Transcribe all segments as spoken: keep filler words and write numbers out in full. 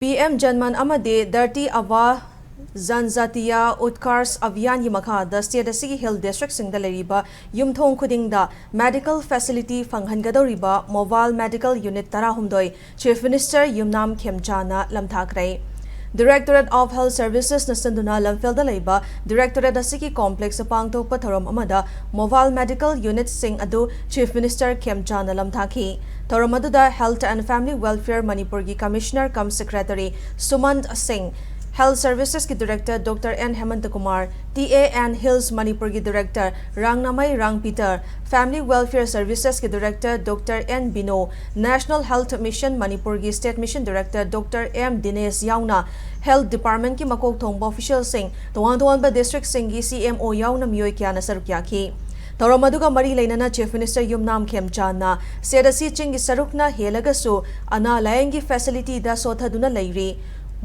P M ꯖꯟꯃꯟ ꯑꯃꯗꯤ ꯙꯔꯇꯤ ꯑꯥꯕꯥ ꯖꯟꯖꯥꯇꯤꯌꯥ ꯎꯠꯀꯥꯔꯁ ꯑꯚꯤꯌꯥꯟꯒꯤ ꯃꯈꯥꯗ state ꯑꯁꯤꯒꯤ ꯍꯤꯜ ꯗꯤꯁꯇ꯭ꯔꯤꯛꯁꯤꯡꯗ ꯂꯩꯔꯤꯕ ꯌꯨꯝꯊꯣꯡ ꯈꯨꯗꯤꯡꯗ ꯃꯦꯗꯤꯀꯦꯜ ꯐꯦꯁꯤꯂꯤꯇꯤ ꯐꯪꯍꯟꯒꯗꯧꯔꯤꯕ ꯃꯣꯕꯥꯏꯜ ꯃꯦꯗꯤꯀꯦꯜ ꯌꯨꯅꯤꯠ ꯇꯔꯥꯍꯨꯝꯗꯣꯏ Chief Minister ꯌꯨꯝꯅꯥꯝ ꯈꯦꯝꯆꯥꯅ ꯂꯝꯊꯥꯈ꯭ꯔꯦ꯫ Directorate of Health Servicesꯅ ꯁꯤꯟꯗꯨꯅ ꯂꯝꯐꯦꯜꯗ ꯂꯩꯕ Directorate ꯑꯁꯤꯒꯤ complex ꯄꯥꯡꯊꯣꯛꯄ ꯊꯧꯔꯝ ꯑꯃꯗ mobile medical unitꯁꯤꯡ ꯑꯗꯨ Chief Minister ꯈꯦꯝꯆꯥꯅ ꯂꯝꯊꯥꯈꯤ꯫ ꯊꯧꯔꯝ ꯑꯗꯨꯗ Health and Family Welfare ꯃꯅꯤꯄꯨꯔꯒꯤ Commissioner cum Secretary Suman Singh, Health Servicesꯀꯤ Director Doctor N Hemanta Kumar, TA and Hills ꯃꯅꯤꯄꯨꯔꯒꯤ Director Rangnamei Rang Peter, Family Welfare Servicesꯀꯤ Director Doctor N Bino, National Health Mission ꯃꯅꯤꯄꯨꯔꯒꯤ State Mission Director Doctor M Dinesh ꯌꯥꯎꯅ Health Departmentꯀꯤ ꯃꯀꯣꯛ ꯊꯣꯡꯕ officialꯁꯤꯡ, ꯇꯣꯉꯥꯟ ꯇꯣꯉꯥꯟꯕ districtꯁꯤꯡꯒꯤ C M O ꯌꯥꯎꯅ ꯃꯤꯑꯣꯏ ꯀꯌꯥꯅ ꯁꯔꯨꯛ ꯌꯥꯈꯤ꯫ ꯊꯧꯔꯝ ꯑꯗꯨꯒ ꯃꯔꯤ ꯂꯩꯅꯅ Chief Minister ꯌꯨꯝꯅꯥꯝ ꯈꯦꯝꯆꯥꯟꯅ state ꯑꯁꯤ ꯆꯤꯡꯒꯤ ꯁꯔꯨꯛꯅ ꯍꯦꯜꯂꯒꯁꯨ ꯑꯅꯥ ꯂꯥꯌꯦꯡꯒꯤ facilityꯗ ꯁꯣꯠꯊꯗꯨꯅ ꯂꯩꯔꯤ꯫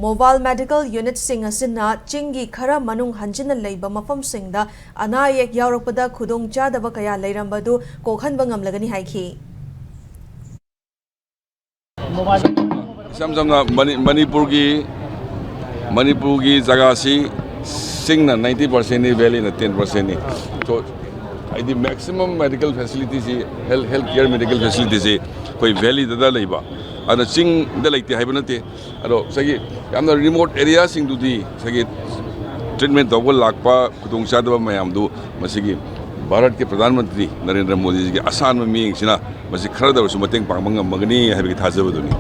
Mobile medical unitꯁꯤꯡ ꯑꯁꯤꯅ ꯆꯤꯡꯒꯤ ꯈꯔ ꯃꯅꯨꯡ ꯍꯟꯖꯤꯟꯅ ꯂꯩꯕ ꯃꯐꯝꯁꯤꯡꯗ ꯑꯅꯥ ꯑꯌꯦꯛ ꯌꯥꯎꯔꯛꯄꯗ ꯈꯨꯗꯣꯡꯆꯥꯗꯕ ꯀꯌꯥ ꯂꯩꯔꯝꯕꯗꯨ ꯀꯣꯛꯍꯟꯕ ꯉꯝꯂꯒꯅꯤ ꯍꯥꯏꯈꯤ꯫ ꯏꯁꯝ ꯁꯝꯅ ꯃꯅꯤ- ꯃꯅꯤꯄꯨꯔꯒꯤ ꯃꯅꯤꯄꯨꯔꯒꯤ ꯖꯒꯥꯁꯤ ꯆꯤꯡꯅ ninety percentꯅꯤ, valleyꯅ ten percentꯅꯤ꯫ So ꯍꯥꯏꯗꯤ maximum medical facilityꯁꯤ, health health care medical facilityꯁꯤ ꯑꯩꯈꯣꯏ valleyꯗ ꯂꯩꯕ, ꯑꯗꯨꯅ ꯆꯤꯡꯗ ꯂꯩꯇꯦ ꯍꯥꯏꯕ ꯅꯠꯇꯦ꯫ ꯑꯗꯣ ꯉꯁꯥꯏꯒꯤ ꯌꯥꯝꯅ remote areaꯁꯤꯡꯗꯨꯗꯤ ꯉꯁꯥꯏꯒꯤ treatment ꯇꯧꯕ ꯂꯥꯛꯄ ꯈꯨꯗꯣꯡꯆꯥꯗꯕ ꯃꯌꯥꯝꯗꯨ ꯃꯁꯤꯒꯤ ꯚꯥꯔꯠꯀꯤ ꯄ꯭ꯔꯙꯥꯟ ꯃꯟꯇ꯭ꯔꯤ ꯅꯔꯦꯟꯗ꯭ꯔ ꯃꯣꯗꯤꯖꯤꯒꯤ ꯑꯁꯥꯟꯕ ꯃꯤꯠꯌꯦꯡꯁꯤꯅ ꯃꯁꯤ ꯈꯔꯗ ꯑꯣꯏꯔꯁꯨ ꯃꯇꯦꯡ ꯄꯥꯡꯕ ꯉꯝꯃꯒꯅꯤ ꯍꯥꯏꯕꯒꯤ ꯊꯥꯖꯕꯗꯨꯅꯤ꯫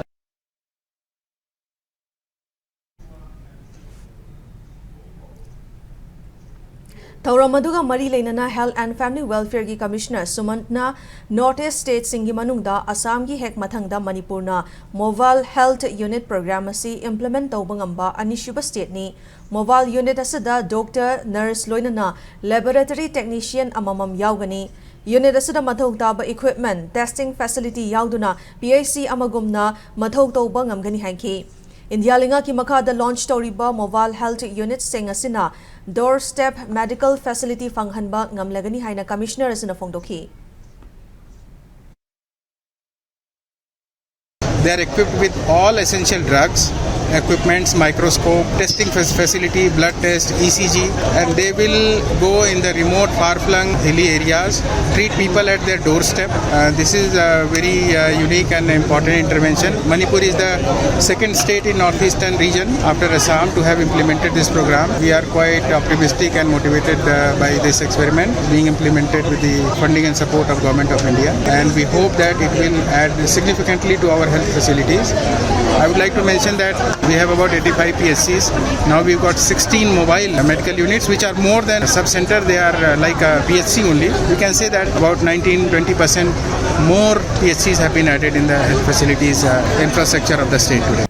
ꯊꯧꯔꯝ ꯑꯗꯨꯒ ꯃꯔꯤ ꯂꯩꯅꯅ Health and Family Welfareꯒꯤ Commissioner ꯁꯨꯃꯟꯠꯅ North East stateꯁꯤꯡꯒꯤ ꯃꯅꯨꯡꯗ ꯑꯁꯥꯝꯒꯤ ꯍꯦꯛ ꯃꯊꯪꯗ ꯃꯅꯤꯄꯨꯔꯅ Mobile Health Unit Program ꯑꯁꯤ implement ꯇꯧꯕ ꯉꯝꯕ ꯑꯅꯤꯁꯨꯕ stateꯅꯤ꯫ Mobile unit ꯑꯁꯤꯗ doctor, nurse ꯂꯣꯏꯅꯅ laboratory technician ꯑꯃꯃꯝ ꯌꯥꯎꯒꯅꯤ꯫ Unit ꯑꯁꯤꯗ ꯃꯊꯧ ꯇꯥꯕ equipment, testing facility ꯌꯥꯎꯗꯨꯅ P H C ꯑꯃꯒꯨꯝꯅ ꯃꯊꯧ ꯇꯧꯕ ꯉꯝꯒꯅꯤ ꯍꯥꯏꯈꯤ꯫ ꯏꯟꯗꯤꯌꯥ ꯂꯩꯉꯥꯛꯀꯤ ꯃꯈꯥꯗ launch ꯇꯧꯔꯤꯕ mobile health unitꯁꯤꯡ ꯑꯁꯤꯅ door step medical facility ꯐꯪꯍꯟꯕ ꯉꯝꯂꯒꯅꯤ ꯍꯥꯏꯅ Commissioner ꯑꯁꯤꯅ ꯐꯣꯡꯗꯣꯛꯈꯤ꯫ They are equipped with all essential drugs equipments, microscope, testing fac- facility, blood test, E C G, and they will go in the remote, far-flung, hilly areas, treat people at their doorstep. Uh, this is a very uh, unique and important intervention. Manipur is the second state in northeastern region after Assam to have implemented this program. We are quite optimistic and motivated uh, by this experiment being implemented with the funding and support of Government of India, and we hope that it will add significantly to our health facilities. I would like to mention that we have about eighty-five P H Cs. Now we've got sixteen mobile medical units, which are more than a sub-center. They are uh, like a P H C only. We can say that about nineteen, twenty percent more P H Cs have been added in the health facilities uh, infrastructure of the state today.